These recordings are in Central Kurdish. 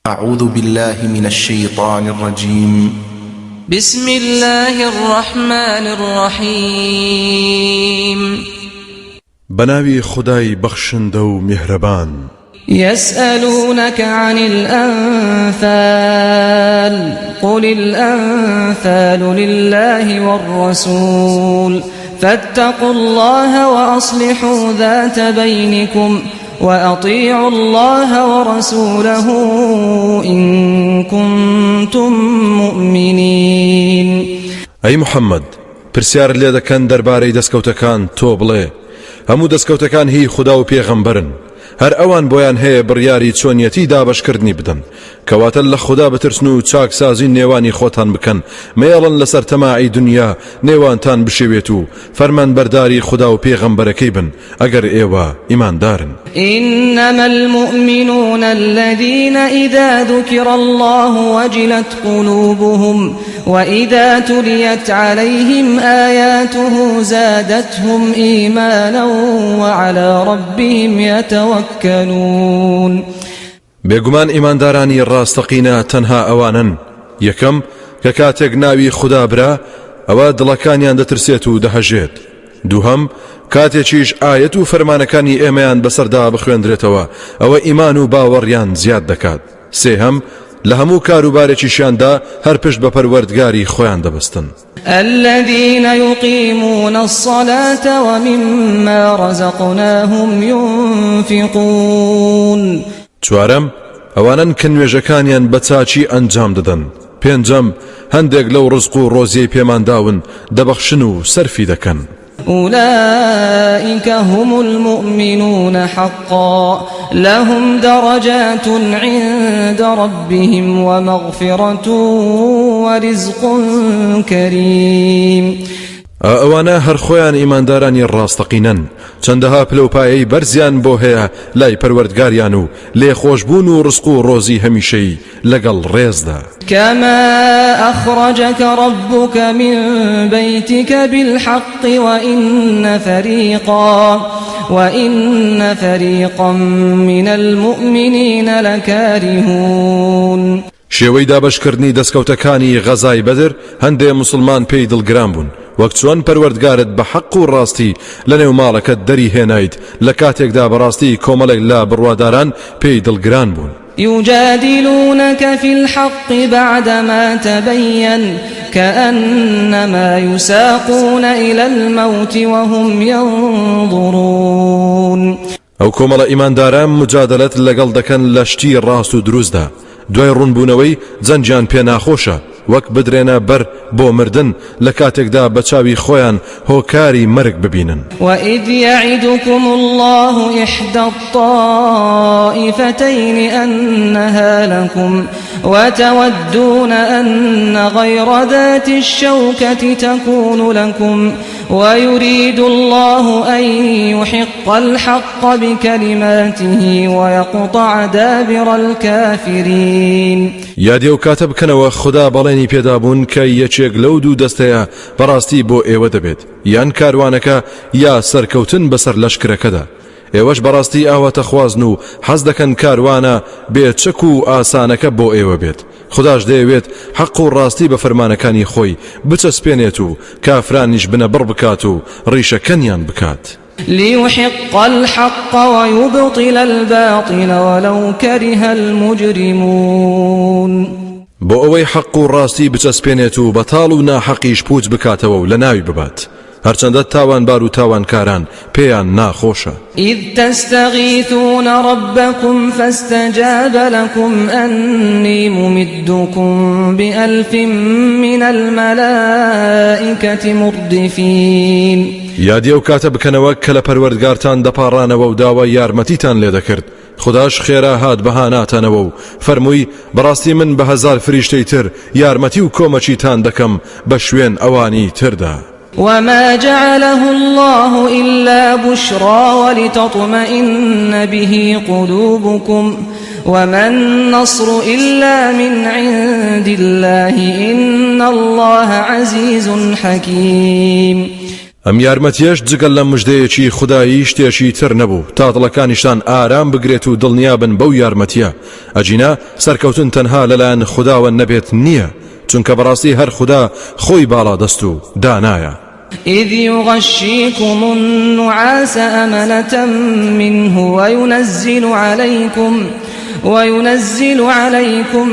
اعوذ باللە من الشیطان الرجیم. بسم اللە الرحمن الرحیم. بەناوی خودای بەخشندە و میهرەبان. یسئلونک عن الانفال قل الانفال لله والرسول فاتقوا الله وأصلحوا ذات بينكم وأطیعوا اللە ورسوله ان کنتم مؤمنین. ئەی محەممەد پرسیارت لێ دەکەن دەربارەی دەستکەوتەکان تۆ بڵێ، هەموو دەستکەوتەکان هی خودا و پێغەمبەرن، هەر ئەوان بۆیان هەیە بڕیاری چۆنیەتی دابەشکردنی بدەن، کەواتە لە خودا بترسن و چاکسازی نێوانی خۆتان بکەن، مەیەڵن لەسەر تەماعی دونیا نێوانتان بشێوێت و فەرمانبەرداری خودا و پێغەمبەرەکەی بن، ئەگەر ئێوە ئیماندارن. انما المومنون الذین اذا ذکر اللە وجلت قلوبهم واذا تلیت علیهم آیاته زادتهم ایمانا وعلی ربهم یتوکلون. بێگومان ئیماندارانی ڕاستەقینە تەنها ئەوانەن، یەکەم، کە کاتێک ناوی خودا برا ئەوە دڵەکانیان دەترسێت و دەهەژێت، دووهەم، کاتێکیش ئایەت و فەرمانەکانی ئێمەیان بەسەردا بخوێندرێتەوە ئەوە ئیمان و باوەڕیان زیاد دەکات، سێهەم، لە هەموو کاروبارێکیشیاندا هەر پشت بە پەروەردگاری خۆیان دەبەستن. الذین یقیمون الصلاة ومما رزقناهم ینفقون. چوارەم، ئەوانەن کە نوێژەکانیان بە چاکی ئەنجام دەدەن. پێنجەم، هەندێک لەو ڕزق و ڕۆزیەی پێمان داون دەبەخشن و سەرفی دەکەن. أولئک هم المؤمنون حقا لهم درجات عند ربهم ومغفرة ورزق کریم. ئا ئەوانە هەر خۆیان ئیماندارانی ڕاستەقینەن، چەندەها پلەوپایەی بەرزیان بۆ هەیە لای پەروەردگاریان و لێخۆشبوون و ڕزق و ڕۆزی هەمیشەیی لەگەڵ ڕێزدا. كما أخرجك ربك من بيتك بالحق وإن فريقا وإن فريقا من المؤمنین لکارهون. شێوەی دابەشکردنی دەستکەوتەکانی غەزای بەدر هەندێ موسڵمان پێی دڵگران بوون، وەک چۆن پەروەردگارت بە حەق و ڕاستی لەنێو ماڵەکەت دەری هێنایت لە کاتێکدا بەڕاستی کۆمەڵێک لە بڕواداران پێی دڵگران بوون. یجادلونک فی الحق بعدما تبین کأنما یساقون الی الموت وهم ینظرون. ئەو کۆمەڵە ئیماندارە مجادەلەت لەگەڵ دەکەن لە شتی ڕاست و دروستدا، دوای ڕوونبوونەوەی جەنگیان پێ ناخۆشە، وەک بدرێنە بەر بۆ مردن لە کاتێکدا بە چاوی خۆیان هۆکاری مەرگ ببینن. وإذ یعدکم اللە إحدی الطائفتین أنها لکم وتودون أن غیر ذات الشوکة تکون لکم ويريد الله أن يحق الحق بكلماته ويقطع دابر الكافرين. یادی ئەو کاتە بکەنەوە خودا بەڵێنی پێدابوون کە یەکێک لەو دوو دەستەیە بەڕاستی بۆ ئێوە دەبێت یان کاروانەکە یا سەرکەوتن بەسەر لەشکرەکەدا ئێوەش بەڕاستی ئاواتەخوازن و حەز دەکەن کاروانە بێ چەک و ئاسانەکە بۆ ئێوە بێت خوداش دەیەوێت حەق و ڕاستی بە فەرمانەکانی خۆی بچەسپێنێت و کافرانیش بنەبڕ بکات و ڕیشەکەنیان بکات. لیحق الحق ویبطل الباطل ولو کره المجرمون. بۆ ئەوەی حەق و ڕاستی بچەسپێنێت و بەتاڵ و ناحەقیش پووچ بکاتەوە و لەناوی ببات. هەرچەندە تاوانبار و تاوانکاران پێیان ناخۆشە. اذ تستغیثون ربکم فاستجاب لکم انی ممدکم بألف من الملائکة مردفین. یادی ئەو کاتە بکەنەوە کە لە پەروەردگارتان دەپاڕانەوە و داوای یارمەتیتان لێدەکرد، خوداش خێرا هات بە هاناتانەوە و فەرمووی، بەڕاستی من بە هەزار فریشتەی تر یارمەتی و کۆمەکیتان دەکەم بە شوێن ئەوانی تردا. وما جعله اللە إلا بشری ولتطمئن به قلوبکم وما النصر إلا من عند اللە إن اللە عزیز حکیم. ئەم یارمەتیەش جگە لە مژدەیەکی خودایی شتێکی تر نەبوو تا دڵەکانیشتان ئارام بگرێت و دڵنیابن بەو یارمەتیە، ئەگینا سەرکەوتن تەنها لەلایەن خوداوە نەبێت نیە، چونکە بەڕاستی هەر خودا خۆی باڵادەست و دانایە. إذ يغشيكم النعاس أمنة منه وينزل عليكم وينزل عليكم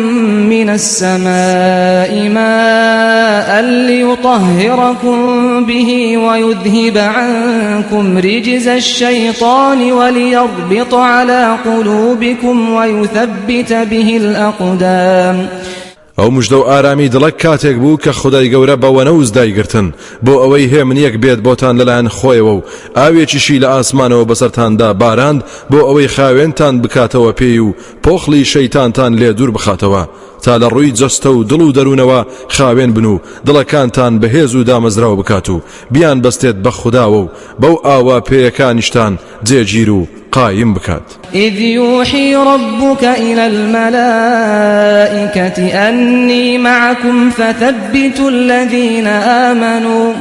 من السماء ماء ليطهركم به ويذهب عنكم رجز الشيطان وليربط على قلوبكم ويثبت به الأقدام. ئەو مژدە و ئارامی دڵە کاتێک بوو کە خودای گەورە بە وەنەوز دایگرتن بۆ ئەوەی هێمنیەک بێت بۆتان لەلایەن خۆیەوە و ئاوێکیشی لە ئاسمانەوە بەسەرتاندا باراند بۆ ئەوەی خاوێنتان بکاتەوە پێی و پۆخڵی شەیتانتان لێ دوور بخاتەوە تا لە ڕووی جەستە و دڵ و دەروونەوە خاوێن بن و دڵەکانتان بەهێز و دامەزراو بکات و بیانبەستێت بە خوداوە و بەو ئاوە پێیەکانیشتان جێگیر و قایم بکات. إذ يوحي ربك إلى الملائكة أني معكم فثبتوا الذين آمنوا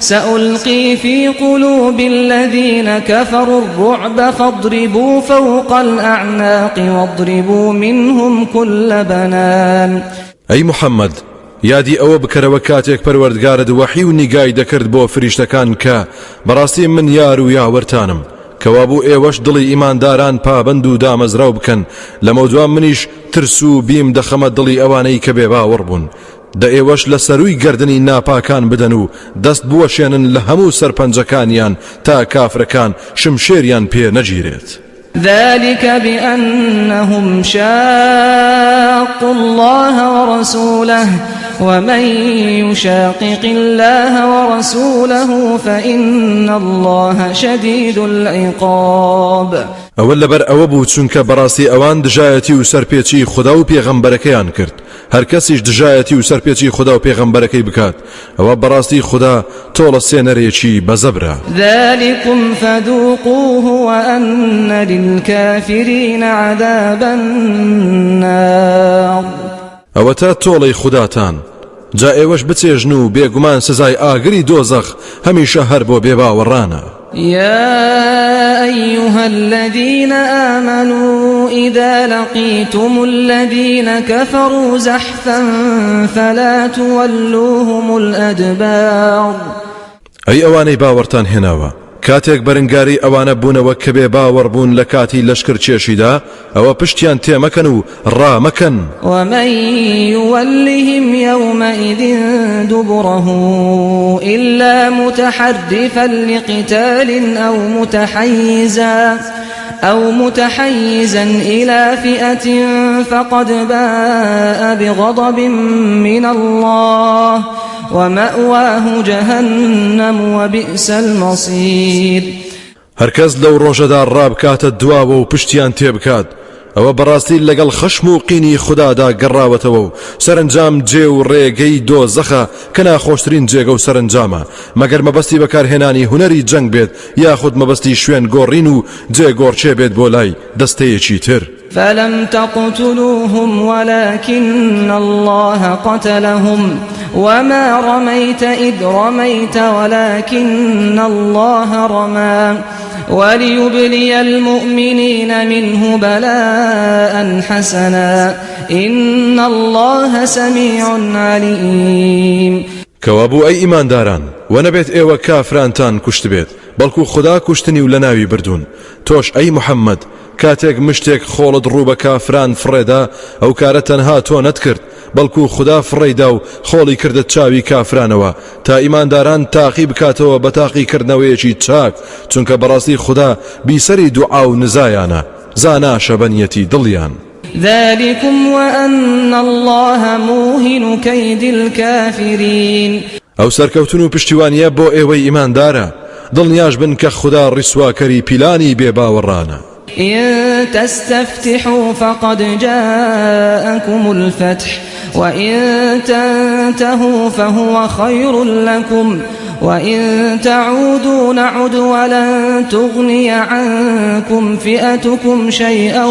سألقي في قلوب الذين كفروا الرعب فاضربوا فوق الأعناق واضربوا منهم كل بنان. ئەی محەممەد یادی ئەوە بکەرەوە کاتێک پەروەردگارت وەحی و نیگای دەکرد بۆ فریشتەکان کە بەڕاستی من یار و یاوەرتانم کەوابوو ئێوەش دڵی ئیمانداران پابەند و دامەزراو بکەن لەمەودوا منیش ترس و بیم دەخەمە دڵی ئەوانەی کە بێباوەڕ بوون دە ئێوەش لە سەرووی گەردنی ناپاکان بدەن و دەست بوەشێنن لە هەموو سەرپەنجەکانیان تا کافرەکان شمشێریان پێ نەگیرێت. ذلك بأنهم شاقوا الله ورسوله ومن يشاقق الله ورسوله فإن الله شديد العقاب. ئەوە لەبەر ئەوە بوو چونکە بەڕاستی ئەوان دژایەتی و سەرپێچی خودا و پێغەمبەرەکەیان کرد، هەر کەسیش دژایەتی و سەرپێچی خودا و پێغەمبەرەکەی بکات ئەوە بەڕاستی خودا تۆڵە سێنەرێکی بەزەبرە. ذلكم فذوقوه وأن للكافرین عذاب النار. ئەوەتا تۆڵەی خوداتان، جا ئێوەش بچێژن و بێگومان سزای ئاگری دۆزەخ هەمیشە هەر بۆ بێباوەڕانە. يا أيها الذين آمنوا إذا لقيتم الذين كفروا زحفا فلا تولوهم الأدبار. ئەی ئەوانەی باوەڕتان هێناوە، کاتێک بەرنگاری ئەوانە بوونەوە کە بێ باوەڕ بوون لە کاتی لەشکرکێشیدا، ئەوە پشتیان تێمەکەن و ڕامەکەن. ومن يولهم يومئذ دبره إلا متحرفا لقتال أو متحيزا إلى فئة فقد باء بغضب من الله ومأواه جهنم وبئس المصير. هەرکەس لەو ڕۆژەدا ڕابکاتە دواوە و پشتیان تێبکات ئەوە بەڕاستی لەگەڵ خەشم و قینی خودادا گەڕاوەتەوە و سەرنجام جێ و ڕێگەی دۆزەخە کە ناخۆشترین جێگە و سەرنجامە مەگەر مەبەستی بەکارهێنانی هونەری جەنگ بێت یاخود مەبەستی شوێن گۆڕین و جێگۆڕکێ بێت بۆ لای دەستەیەکی تر. فلم تقتلوهم ولكن الله قتلهم وما رميت إذ رميت ولكن الله رمى وليبلي المؤمنين منه بلاء حسنا إن الله سميع عليم. کەوابوو ئەی ئیمانداران وە نەبێت ئێوە کافرانتان کوشتبێت بەڵکو خودا کوشتنی و لەناوی بردوون تۆش ئەی محەممەد کاتێک مشتێک خۆڵت ڕوو بە کافران فڕێدا ئەو کارە تەنها تۆ نەتکرد بەڵکو خودا فڕێیدا و خۆڵی کردە چاوی کافرانەوە تا ئیمانداران تاقی بکاتەوە بە تاقی کردنەوەیەکی چاک چونکە بەڕاستی خودا بیسەری دوعا و نزایانە زاناشە بە نیەتی دڵیان. ذلكم وأن الله موهن كيد الكافرین. ئەو سەرکەوتن و پشتیوانیە بۆ ئێوەی ئیماندارە، دڵنیاش بن کە خودا ڕیسواکەری پیلانی بێباوەڕانە. إن تستفتحوا فقد جاءكم الفتح وإن تنتهوا فهو خير لكم وإن تعودوا نعد ولن تغني عنكم فئتكم شيئا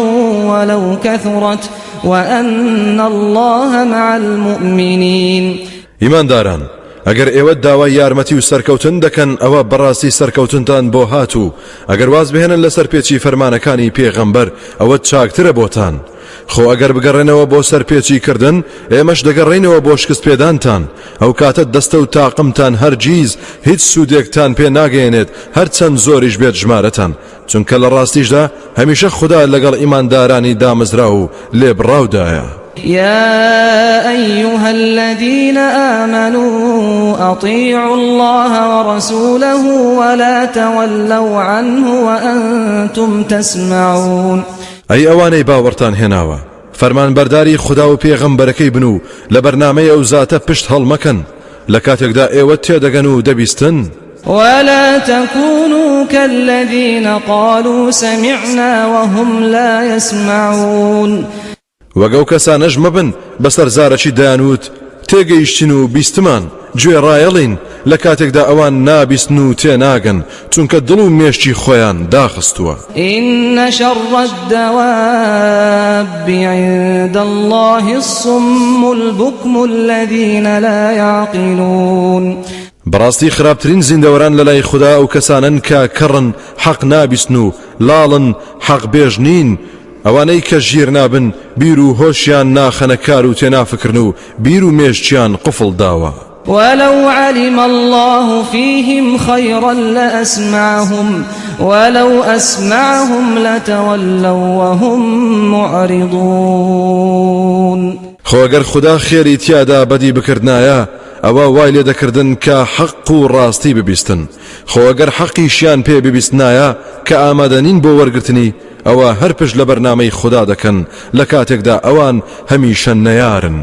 ولو كثرت وأن الله مع المؤمنين. ئیمانداران! ئەگەر ئێوە داوای یارمەتی و سەرکەوتن دەکەن ئەوە بەڕاستی سەرکەوتنتان بۆ هات و ئەگەر واز بهێنن لە سەرپێچی فەرمانەکانی پێغەمبەر ئەوە چاکترە بۆتان. خۆ ئەگەر بگەڕێنەوە بۆ سەرپێچی کردن ئێمەش دەگەڕێینەوە بۆ شکست پێدانتان ئەو کاتە دەستە و تاقمتان هەرگیز هیچ سوودێکتان پێ ناگەیەنێت هەرچەند زۆریش بێت ژمارەتان چونکە لە ڕاستیشدا هەمیشە خودا لەگەڵ ئیماندارانی دامەزراو و لێبڕاودایە. يا أيها الذين آمنوا أطيعوا الله ورسوله ولا تولوا عنه وأنتم تسمعون. ئەی ئەوانەی باوەڕتان هێناوە فەرمانبەرداری خودا و پێغەمبەرەکەی بن و لە بەرنامەی ئەو زاتە پشت هەڵمەکەن لە کاتێکدا ئێوە تێدەگەن و دەبیستن. ولا تكونوا كالذين قالوا سمعنا وهم لا يسمعون. وەک ئەو کەسانەش مەبن بەسەر زارەکی دەیانوت تێگەیشتین و بیستمان، گوێڕایەڵین، لە کاتێکدا ئەوان نابیستن و تێناگەن، چونکە دڵ و مێشکی خۆیان داخستووە. إن شر الدواب عند الله الصم البكم الذين لا يعقلون. بەڕاستی خراپترین زیندەوەران لەلای خودا ئەو کەسانەن کە کەڕن حەق نابیستن و لاڵن حەق بێژ نین، ئەوانەی کە ژیر نابن بیر و هۆشیان ناخەنە کار و تێنافکرن و بیر و مێشکیان قفڵ داوە. ولو علم الله فيهم خيرا لأسمعهم ولو أسمعهم لتولوا وهم معرضون. خۆ گەر خودا خێری تیادا بەدی بکردنایە ئەوە وای لێ دەکردن کە حەق و ڕاستی ببیستن، خۆ گەر حەقیشیان پێ ببیستنایە کە ئامادە نین بۆ وەرگرتنی ئەوە هەر پشت لە بەرنامەی خودا دەکەن لە کاتێکدا ئەوان هەمیشە نەیارن.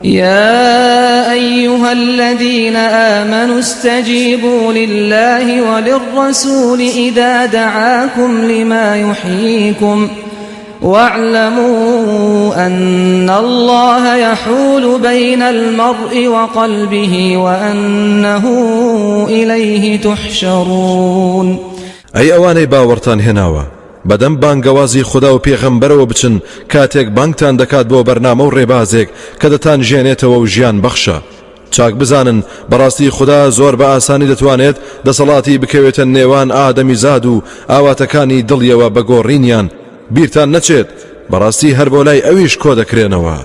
يا أيها الذين آمنوا استجيبوا لله وللرسول إذا دعاكم لما يحييكم واعلموا أن الله يحول بين المرء وقلبه وأنه إليه تحشرون. ئەی ئەوانەی باوەڕتان هێناوە بەدەم بانگەوازی خودا و پێغەمبەرەوە بچن کاتێک بانگتان دەکات بۆ بەرنامە و ڕێبازێک کە دەتان ژێنێتەوە و ژیان بەخشە. چاک بزانن بەڕاستی خودا زۆر بە ئاسانی دەتوانێت دەسەڵاتی بکەوێتە نێوان ئادەمیزاد و ئاواتەکانی دڵیەوە بە گۆڕینیان. بیرتان نەچێت بەڕاستی هەر بۆ لای ئەویش کۆ دەکرێنەوە.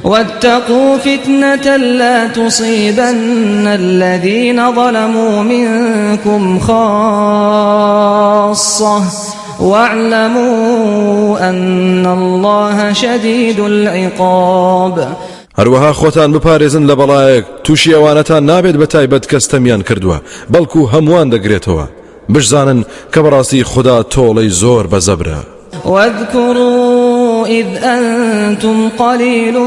واتقوا فتنة لا تصيبن الذين ظلموا منكم خاصة واعلموا أن الله شديد العقاب. هەروەها خۆتان بپارێزن لە بەڵایەک تووشی ئەوانەتان نابێت بە تایبەت کە ستەمیان کردووە، بەڵکو هەمووان دەگرێتەوە. بشزانن کە بەڕاستی خودا تۆڵەی زۆر بەزەبرە. واذكروا إذ أنتم قليل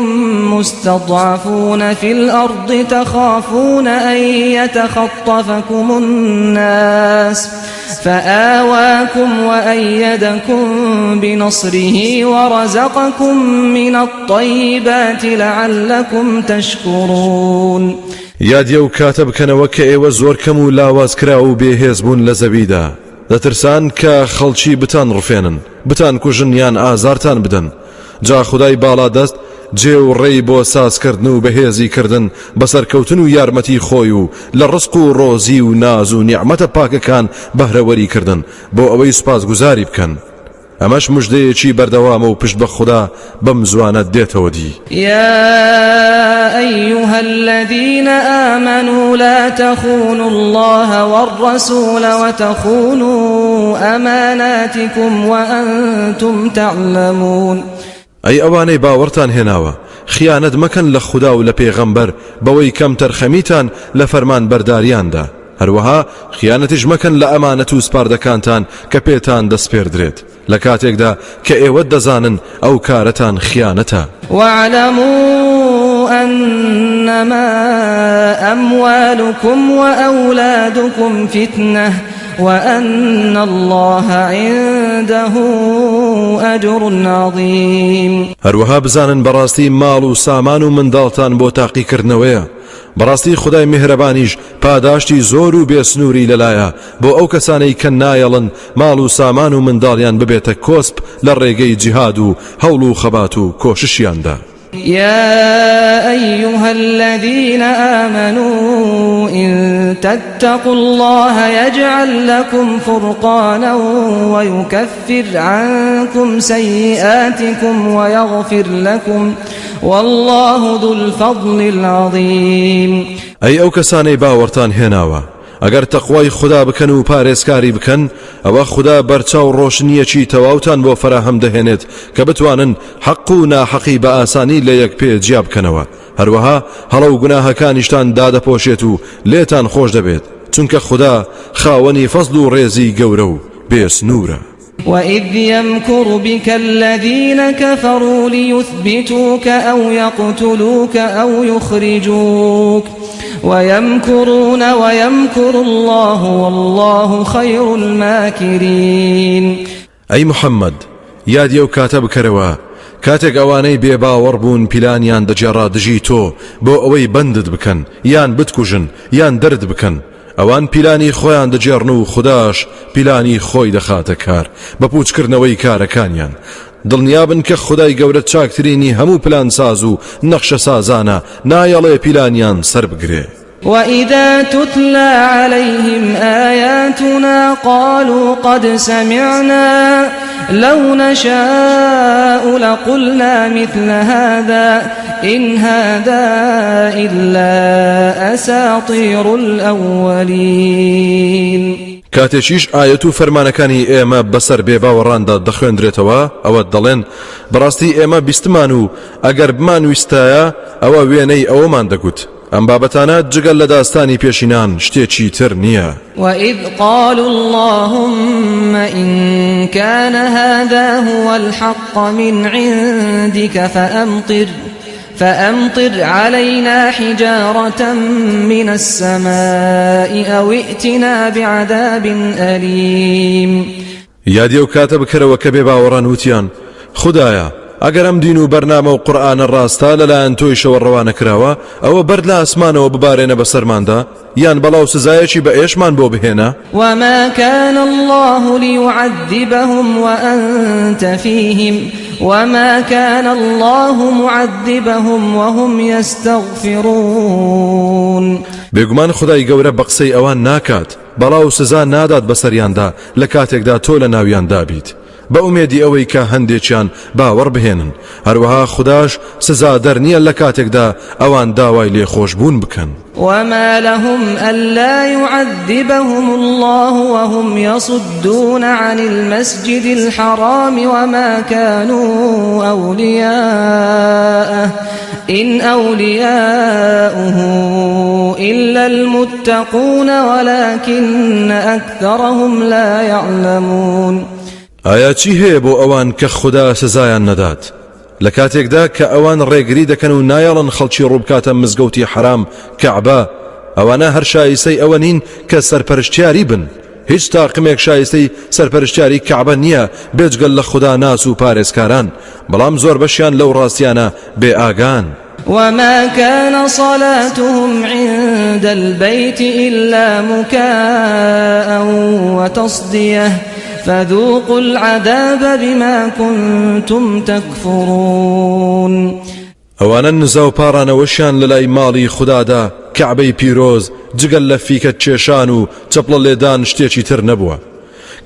مستضعفون في الأرض تخافون أن يتخطفكم الناس فآواكم وأيدكم بنصره ورزقكم من الطيبات لعلكم تشكرون. یادی ئەو کاتە بکەنەوە کە ئێوە زۆر کەم و لاوازکراو و بێهێز بوون لە زەویدا، دەترسان کە خەڵکی بتان ڕفێنن، بتان کوژن یان ئازارتان بدەن. جا خودای باڵادەست جێ و ڕێی بۆ سازکردن و بەهێزی کردن بە سەرکەوتن و یارمەتی خۆی و لە ڕزق و ڕۆزی و ناز و نیعمەتە پاکەکان بەهرەوەری کردن بۆ ئەوەی سوپاسگوزاری بکەن. ئەمەش مژدەیەکی بەردەوامە و پشت بە خودا بەم زوانە دێتەوە دی. يا أيها الذين آمنوا لا تخونوا الله والرسول وتخونوا أماناتكم وأنتم تعلمون. ئەی ئەوانەی باوەڕتان هێناوە خیانەت مەکەن لە خودا و لە پێغەمبەر بەوەی کەمتەرخەمیتان لە فەرمانبەرداریاندا، هەروەها خیانەتیش مەکەن لە ئەمانەت و سپاردەکانتان کە پێتان دەسپێردرێت لە کاتێکدا کە ئێوە دەزانن ئەو کارەتان خیانەتە. واعلموا أنما أموالكم وأولادكم فتنة وأن الله عنده أجر عظيم. هەروەها بزانن بەڕاستی ماڵ و سامان و منداڵتان بۆ تاقیکردنەوەیە، بەڕاستی خودای میهرەبانیش پاداشتی زۆر و بێسنووری لەلایە بۆ ئەو کەسانەی کە نایەڵن ماڵ و سامان و منداڵیان ببێتە کۆسپ لە ڕێگەی جیهاد و هەوڵ و خەبات و کۆششیاندا. يا أيها الذين آمنوا إن تتقوا الله يجعل لكم فرقانا ويكفر عنكم سيئاتكم ويغفر لكم والله ذو الفضل العظيم. ئەی ئەو کەسانەی باوەڕتان هێناوە، ئەگەر تەقوای خودا بکەن و پارێزکاری بکەن، ئەوە خودا بەرچاو ڕۆشنییەکی تەواوتان بۆ فەراهەم دەهێنێت کە بتوانن حەق و ناحەقی بە ئاسانی لە یەک پێ جیا بکەنەوە، هەروەها هەڵە و گوناهەکانیشتان دادەپۆشێت و لێتان خۆش دەبێت، چونکە خودا خاوەنی فەزڵ و ڕێزی گەورە و بێ سنوورە. وإذ يمكر بك الذين كفروا ليثبتوك أو يقتلوك أو يخرجوك ويمكرون ويمكر الله والله خير الماكرين. ئەی محەممەد یادی ئەو کاتە بکەرەوە کاتێک ئەوانەی بێ باوەڕ بوون پیلانیان دەگێڕا دژی تۆ بۆ ئەوەی بەندت بکەن یان بتکوژن یان دەرت بکەن ئەوان پیلانی خۆیان دەگێڕن و خوداش پیلانی خۆی دەخاتە کار بە پووچکردنەوەی کارەکانیان. دڵنیابن کە خودای گەورە چاکترینی هەموو پلانساز و نەخشەسازانە، نایەڵێ پیلانیان سەربگرێ. وإذا تتلی علیهم آیاتنا قالوا قد سمعنا لو نشاء لقلنا مثل هذا إن هذا إلا أساطیر الأولین. کاتێکیش ئایەت و فەرمانەکانی ئێمە بەسەر بێباوەڕاندا دەخوێندرێتەوە ئەوە دەڵێن، بەڕاستی ئێمە بیستمان و ئەگەر بمانویستایە ئەوە وێنەی ئەوەمان دەگوت. ئەم بابەتانە جگە لە داستانی پێشینان شتێکی تر نییە. وإذ قالوا اللهم إن كان هذا هو الحق من عندك فأمطر فأمطر علينا حجارة من السماء أو ائتنا بعذاب أليم. یادی ئەو کاتە بکەرەوە کە بێباوەڕان وتیان، خودایە، ئەگەر ئەم دین و بەرنامە و قورئانە ڕاستە لەلایەن تۆیشەوە ڕەوانە کراوە، ئەوە بەرد لە ئاسمانەوە ببارێنە بەسەرماندا، یان بەڵا و سزایەکی بە ئێشمان بۆ بهێنە. وما كان الله ليعذبهم وأنت فيهم وما كان الله معذبهم وهم يستغفرون. بێگومان خودای گەورە بە قسەی ئەوان ناکات، بەڵا و سزا نادات بەسەریاندا لە کاتێکدا تۆ لە ناویاندا بیت، بە ئومێدی ئەوەی کە هەندێکیان باوەڕ بهێنن، هەروەها خوداش سزادەر نییە لە کاتێکدا ئەوان داوای لێخۆشبوون بکەن. وما لهم ألا يعذبهم الله وهم يصدون عن المسجد الحرام وما كانوا أولياءه إن أولياؤه إلا المتقون ولكن أكثرهم لا يعلمون. ئایا چی هەیە بۆ ئەوان کە خودا سزایان نەدات لە کاتێکدا کە ئەوان ڕێگری دەکەن و نایەڵن خەڵکی ڕووبکاتە مزگەوتی حەرام، کەعبە، ئەوانە هەر شایستەی ئەوە نین کە سەرپەرشتیاری بن، هیچ تاقمێک شایستەی سەرپەرشتیاری کەعبە نییە بێجگە لە خوداناس و پارێزکاران، بەڵام زۆربەشیان لەو ڕاستیانە بێ ئاگان. وما كان صلاتهم عند البيت إلا مكاء وتصدية فذوقوا العذاب بما كنتم تكفرون. ئەوانە نزا و پاڕانەوەشیان لەلای ماڵی خودادا، کەعبەی پیرۆز، جگە لە فیکە کێشان و چەپڵە لێدان شتێکی تر نەبووە.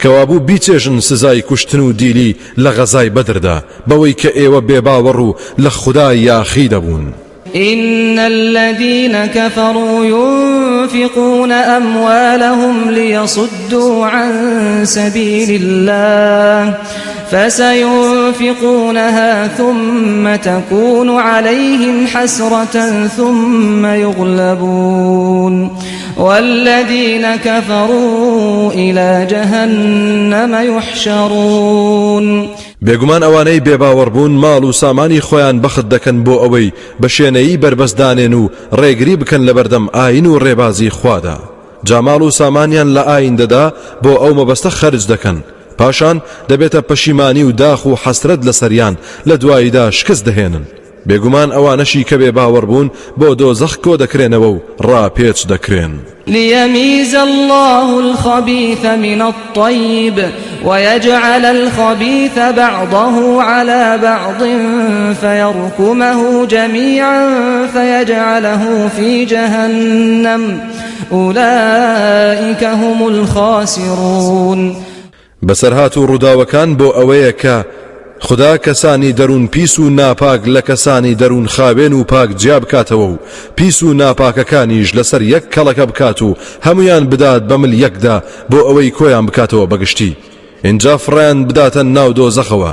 کەوابوو بیچێژن سزای کوشتن و دیلی لە غەزای بەدردا، بەوەی کە ئێوە بێباوەڕ و لە خودا یاخی دەبوون. إن الذين كفروا ينفقون أموالهم ليصدوا عن سبيل الله فسينفقونها ثم تكون عليهم حسرة ثم يغلبون والذين كفروا إلى جهنم يحشرون. بێگومان ئەوانەی بێباوەڕ بوون ماڵ و سامانی خۆیان بەخت دەکەن بۆ ئەوەی بە شێنەیی بەربەست دانێن و ڕێگری بکەن لەبەردەم ئایین و ڕێبازی خوادا، جا ماڵ و سامانیان لە ئایندەدا بۆ ئەو مەبەستە خەرج دەکەن، پاشان دەبێتە پەشیمانی و داخ و حەسرەت لەسەریان لە دواییدا شکست دەهێنن. بێگومان ئەوانەشی کە بێ باوەڕ بوون بۆ دۆزەخ کۆ دەکرێنەوە و ڕاپێچ دەکرێن. لیمیز اللە الخبیث من الطیب ویجعل الخبیث بعضه علی بعض فیرکمه جمیعا فیجعله فی جهنم اولئک هم الخاسرون. بەسەرهات و ڕووداوەکان بۆ ئەوەیە کە خودا کەسانی دەروون پیس و ناپاک لە کەسانی دەروون خاوێن و پاک جیا بکاتەوە و پیس و ناپاکەکانیش لەسەر یەک کەڵەکە بکات و هەموویان بدات بە مل یەکدا بۆ ئەوەی کۆیان بکاتەوە بەگشتی ئینجا فڕێیان بداتە ناو دۆزەخەوە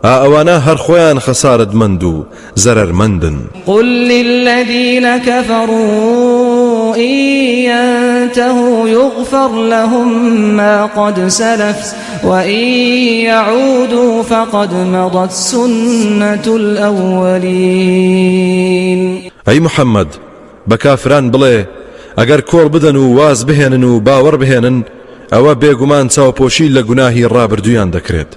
ئا ئەوانە هەر خۆیان خەسارەتمەند و زەرەرمەندن. قل للذین کفروا إن ینتهوا یغفر لهم ما قد سلف وإن یعودوا فقد مضت سنة الأولین. ئەی محەممەد بە کافران بڵێ، ئەگەر کۆڵ بدەن و واز بهێنن و باوەڕ بهێنن، ئەوە بێگومان چاوپۆشی لە گوناهی ڕابردوویان دەکرێت.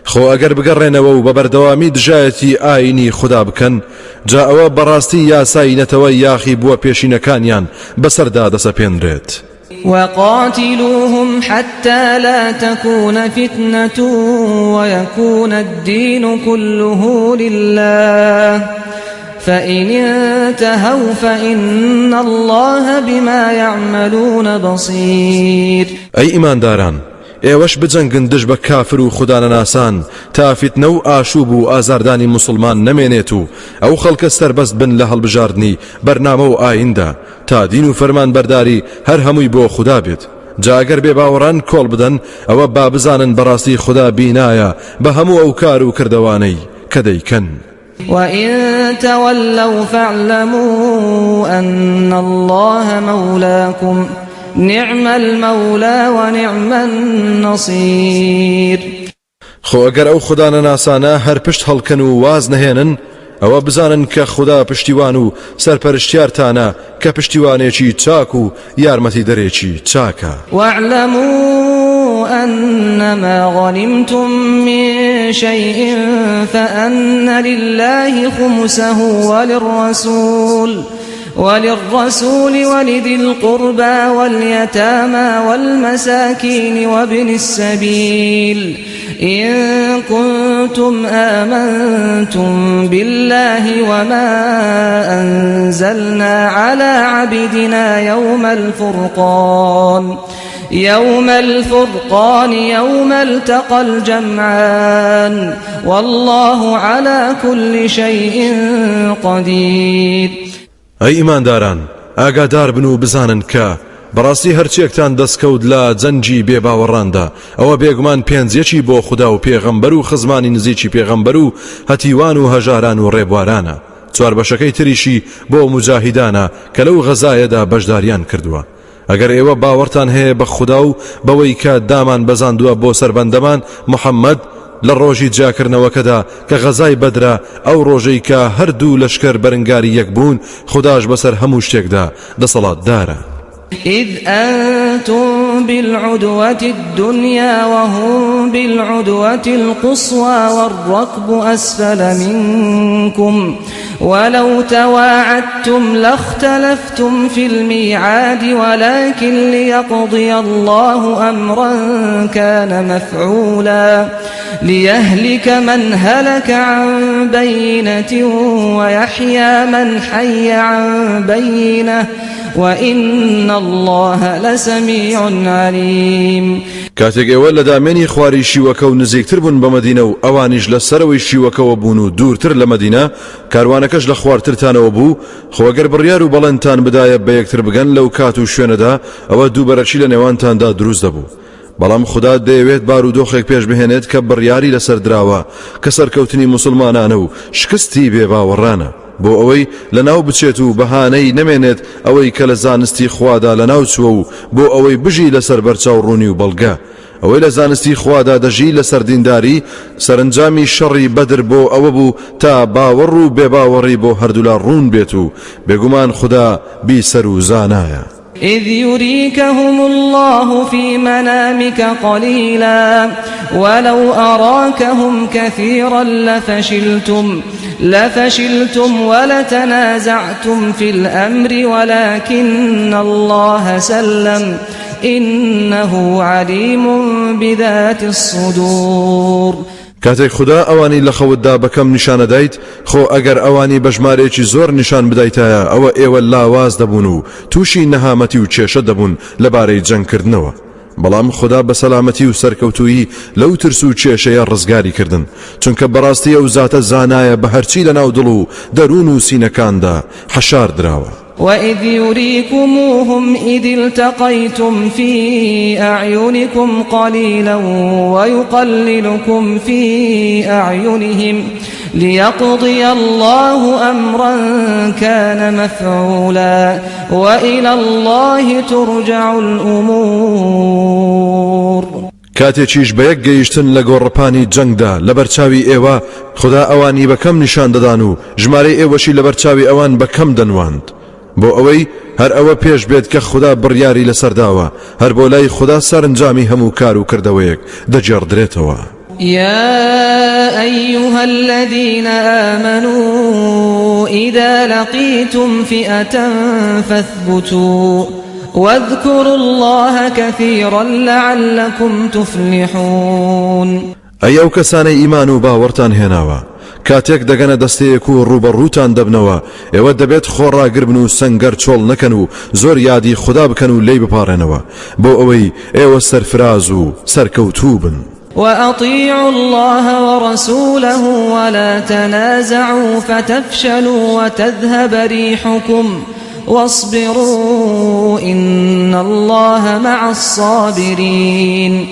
خۆ ئەگەر بگەڕێنەوە و بە بەردەوامی دژایەتی ئایینی خودا بکەن، جا ئەوە بەڕاستی یاسای نەتەوە یاخی بووە پێشینەکانیان بەسەردا دەسەپێنرێت. وقاتلوهم حتی لا تکون فتنة ویکون الدین کله لله فإن انتهوا فإن الله بما یعملون بصیر. ئەی ئیمانداران! ئێوەش بجەنگن دژ بە کافر و خودانەناسان تا فیتنە و ئاشوب و ئازاردانی موسڵمان نەمێنێت و ئەو خەڵکە سەربەست بن لە هەڵبژاردنی بەرنامە و ئایندا تا دین و فەرمانبەرداری هەر هەمووی بۆ خودا بێت جا ئەگەر بێباوەڕان کۆڵ بدەن ئەوە با بزانن بەڕاستی خودا بینایە بە هەموو ئەو کار و کردەوانەی کە دەیکەن. وَإِن تَوَلَّوْا فَاعْلَمُوا أَنَّ اللَّهَ مَوْلَاكُمْ نِعْمَ الْمَوْلَا وَنِعْمَ النَّصِيرُ. خۆ ئەگەر ئەو خودانەناسانە هەر پشت هەڵکەن و واز نەهێنن ئەوە بزانن کە خودا پشتیوان و سەرپەرشتیارتانە کە پشتیوانێکی چاک و یارمەتیدەرێکی چاکە. واعلموا أنما غنمتم من شيء فأن لله خمسه وللرسول وللرسول ولذي القربى واليتامى والمساكين وابن السبيل إن كنتم آمنتم بالله وما أنزلنا على عبدنا يوم الفرقان يوم الفرقان يوم التقى الجمعان والله على كل شيء قدير. ئەی ئیمانداران ئاگادار بن و بزانن کە بەڕاستی هەرچیەکتان دەستکەوت لە جەنگی بێباوەڕاندا ئەوە بێگومان پێنجیەکی بۆ خودا و پێغەمبەر و خزمانی نزیکی پێغەمبەر و هەتیوان و هەژاران و ڕێبوارانە چوار بەشەکەی تریشی بۆ موجاهیدانە کە لەو غەزایەدا بەشداریان کردووە ئەگەر ئێوە باوەڕتان هەیە بە خودا و بەوەی کە دامان بەزاندووە بۆ سەر بەندەمان محەممەد لە ڕۆژی جیاکردنەوەکەدا کە غەزای بەدرە ئەو ڕۆژەی کە هەردوو لەشکر بەرنگاری یەک بوون خوداش بەسەر هەموو شتێکدا دەسەڵاتدارە. إذ أنتم بالعدوة الدنيا وهم بالعدوة القصوى والركب أسفل منكم ولو تواعدتم لاختلفتم في الميعاد ولكن ليقضي الله أمرا كان مفعولا ليهلك من هلك عن بينة ويحيى من حي عن بينة وإن اللە لسمیع علیم. کاتێک ئێوە لە دامێنی خواری شیوەکە و نزیکتر بوون بە مەدینە و ئەوانیش لە سەرەوەی شیوەکەوە بوون و دوورتر لە مەدینە کاروانەکەش لە خوارترتانەوە بوو خۆ ئەگەر بڕیار و بەڵێنتان بدایە بە یەکتر بگەن لەو کات و شوێنەدا ئەوە دووبەرەکی لە نێوانتاندا دروست دەبوو بەڵام خودا دەیەوێت بارودۆخێک پێش بهێنێت کە بڕیاری لەسەر دراوە کە سەرکەوتنی موسڵمانانە و شکستی بێباوەڕانە بۆ ئەوەی لەناو بچێت و بەهانەی نەمێنێت ئەوەی کە لە زانستی خوادا لەناو چووە و بۆ ئەوەی بژی لەسەر بەرچاو ڕوونی و بەڵگە ئەوەی لە زانستی خوادا دەژی لەسەر دینداری سەرنجامی شەڕی بەدر بۆ ئەوە بوو تا باوەڕ و بێباوەڕی بۆ هەردوولا ڕوون بێت و بێگومان خودا بیسەر و زانایە. إذ يريكهم الله في منامك قليلا ولو أراكهم كثيرا لفشلتم لفشلتم ولتنازعتم في الأمر ولكن الله سلم إنه عليم بذات الصدور. کاتێک خودا ئەوانی لە خەوتدا بە کەم نیشانەدایت، خۆ ئەگەر ئەوانی بە ژمارەیەکی زۆر نیشان بدایتایە ئەوە ئێوە لاواز دەبوون و تووشی نەهامەتی و کێشە دەبوون لەبارەی جەنگکردنەوە، بەڵام خودا بە سەلامەتی و سەرکەوتوویی لەو ترس و کێشەیە ڕزگاری کردن، چونکە بەڕاستی ئەو زاتە زانایە بە هەرچی لەناو دڵ و دەروون و سینەکاندا حەشار دراوە. وإذ يريكموهم إذ التقيتم في أعينكم قليلا ويقللكم في أعينهم ليقضي الله أمرا كان مفعولا وإلى الله ترجع الأمور. کاتێکیش بە یەک گەیشتن لە گۆڕەپانی جەنگدا لەبەرچاوی ئێوە خودا ئەوانی بە کەم نیشان دەدان و ژمارەی ئێوەشی لەبەرچاوی ئەوان بە کەم دەنواند بۆ ئەوەی هەر ئەوە پێش بێت کە خودا بڕیاری لەسەر داوە، هەر بۆ لای خودا سەرنجامی هەموو کار و کردەوەیەک دەگێڕدرێتەوە. يا أيها الذين آمنوا إذا لقيتم فئة فاثبتوا واذكروا الله كثيرا لعلكم تفلحون. ئەی ئەو کەسانەی ئیمان و باوەڕتان هێناوە، کاتێک دەگەنە دەستەیەک و ڕووبەڕووتان دەبنەوە، ئێوە دەبێت خۆڕاگر بن و سەنگەر چۆڵ نەکەن و زۆر یادی خودا بکەن و لێی بپاڕێنەوە، بۆ ئەوەی ئێوە سەرفراز و سەرکەوتوو بن. وأطیعوا اللە ورسوله ولا تنازعوا فتفشلوا وتذهب ریحکم واصبروا إن اللە مع الصابرین.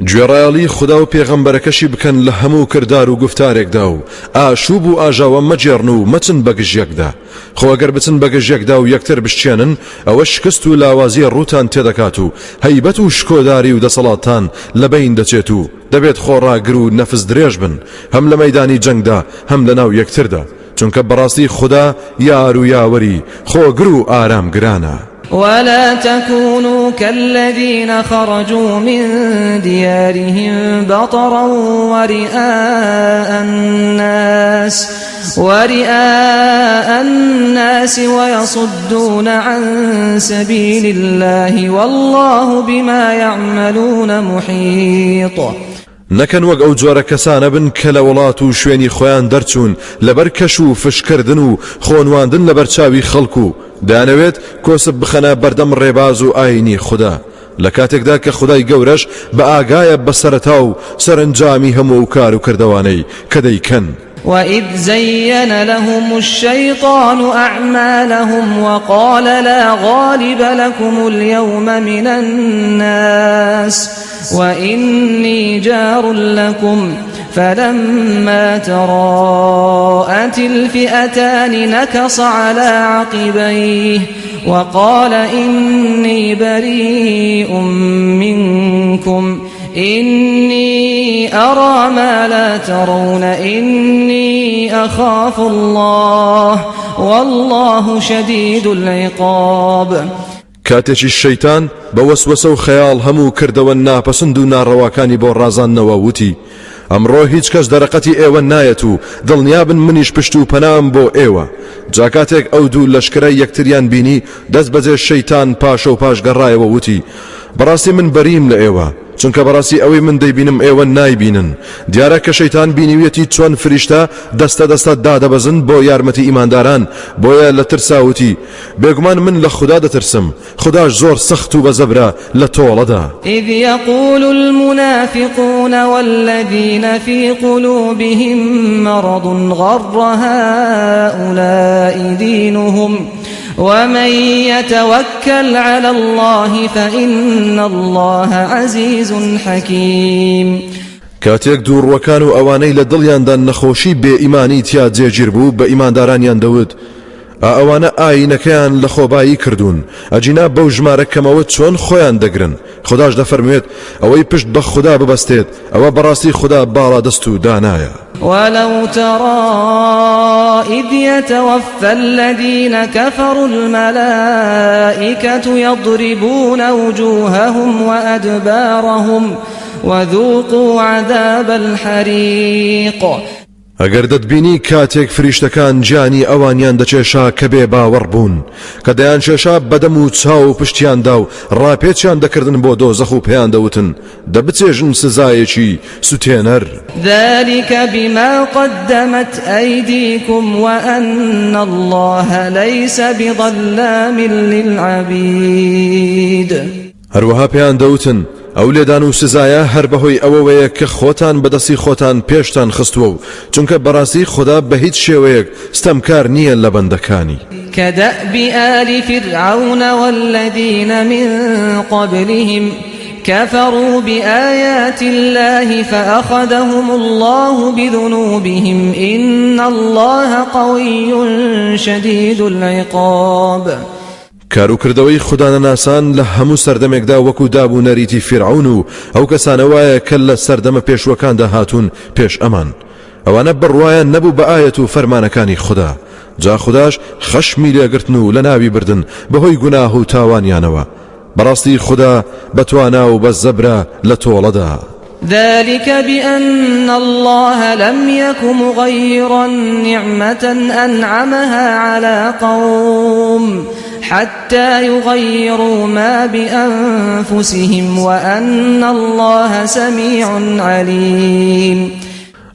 گوێڕایەڵی خودا و پێغەمبەرەکەشی بکەن لە هەموو کردار و گوفتارێکدا و ئاشوب و ئاژاوە مەگێڕن و مەچن بەگژ یەکدا، خۆ ئەگەر بچن بەگژ یەکدا و یەکتر بشکێنن ئەوە شکست و لاوازی ڕووتان تێدەکات و هەیبەت و شکۆداری و دەسەڵاتتان لەبەین دەچێت و دەبێت خۆڕاگر و نەفس درێژ بن هەم لە مەیدانی جەنگدا هەم لەناو یەکتردا، چونکە بەڕاستی خودا یار و یاوەری خۆگر و ئارامگرانە. ولا تكونوا كالذين خرجوا من ديارهم بطرا ورئاء الناس ورئاء الناس ويصدون عن سبيل الله والله بما يعملون محيط. نەکەن وەک ئەو جۆرە کەسانە بن کە لە وڵات و شوێنی خۆیان دەرچوون لەبەر کەش و فشکردن و خۆنواندن لەبەر چاوی خەڵک و دەیانەوێت کۆسپ بخەنە بەردەم ڕێباز و ئاینی خودا لە کاتێکدا کە خودای گەورەش بە ئاگایە بە سەرەتا و سەرەنجامی هەموو ئەو کار و کردەوانەی کە دەیکەن. وإذ زين لهم الشيطان أعمالهم وقال لا غالب لكم اليوم من الناس وإني جار لكم فلما تراءت الفئتان نكص على عقبيه وقال إني بريء منكم إني أرى ما لا ترون إني أخاف الله والله شديد العقاب. کاتێکیش شەیتان بە وەسوەسە و خەیاڵ هەموو کردەوە ناپەسند و ناڕەواکانی بۆ ڕازاندنەوە وتی، ئەمڕۆ هیچ کەس دەرەقەتی ئێوە نایەت و دڵنیابن منیش پشت و پەنام بۆ ئێوە. جا کاتێک ئەو دوو لەشکرە یەکتریان بینی دەست بەجێ شەیتان پاشە و پاش گەڕایەوە وتی، بەڕاستی من بەریم لە ئێوە، چونکە بەڕاستی ئەوەی من دەیبینم ئێوە نایبینن. دیارە کە شەیتان بینیویەتی چۆن فریشتە دەستە دەستە دادەبەزن بۆ یارمەتی ئیمانداران، بۆیە لە ترسا وتی، بێگومان من لە خودا دەترسم، خوداش زۆر سەخت و بەزەبرە لە تۆڵەدا. إذ يقول المنافقون والذين في قلوبهم مرض غر هؤلاء دينهم ومن يتوكل على الله فإن الله عزيز حكيم. کاتێک دووڕوەکان و ئەوانەی لە دڵیاندا نەخۆشی بێ ئیمانی تیا جێگیر بوو بە ئیماندارانیان دەوت، ئا ئەوانە ئایینەکەیان لە خۆبایی کردوون، ئەگینا بەو ژمارە کەمەوە چۆن خۆیان دەگرن؟ خوداش دەفەرموێت، ئەوەی پشت بە خودا ببەستێت ئەوە بەڕاستی خودا باڵادەست و دانایە. ولو ترى إذ وإذ يتوفى الذين كفروا الملائكة يضربون وجوههم وأدبارهم وذوقوا عذاب الحريق. ئەگەر دەتبینی کاتێک فریشتەکان گیانی ئەوانیان دەکێشا کە بێ باوەڕ بوون، کە دەیانکێشا بە دەم و چاو و پشتیاندا و ڕاپێچیان دەکردن بۆ دۆزەخ و پێیان دەوتن، دە بچێژن سزایەکی سوتێنەر. ذلک بما قدمت ایدیکم وان اللە لیس بظلام للعبید. هەروەها پێیان دەوتن، ئەو لێدان و سزایە هەر بەهۆی ئەوەوەیە کە خۆتان بە دەستی خۆتان پێشتان خستووە و چونکە بەڕاستی خودا بە هیچ شێوەیەک ستەمکار نییە لە بەندەکانی. كدأب آل فرعون والذین من قبلهم كفروا بآیات الله فأخذهم الله بذنوبهم إن الله قوی شدید العقاب. کار و کردەوەی خودانەناسان لە هەموو سەردەمێکدا وەکو داب و نەریتی فیرعەون و ئەو کەسانە وایە کە لە سەردەمە پێشووەکاندا هاتوون پێش ئەمان، ئەوانە بڕوایان نەبوو بە ئایەت و فەرمانەکانی خودا، جا خوداش خەشمی لێگرتن و لەناوی بردن بەهۆی گوناه و تاوانیانەوە، بەڕاستی خودا بەتوانا و بە زەبرە لە تۆڵەدا. ذلک بأن اللە لم یک مغیرا نعمة أنعمها علی قوم حتی یغیروا ما بأنفسهم وأن اللە سمیع علیم.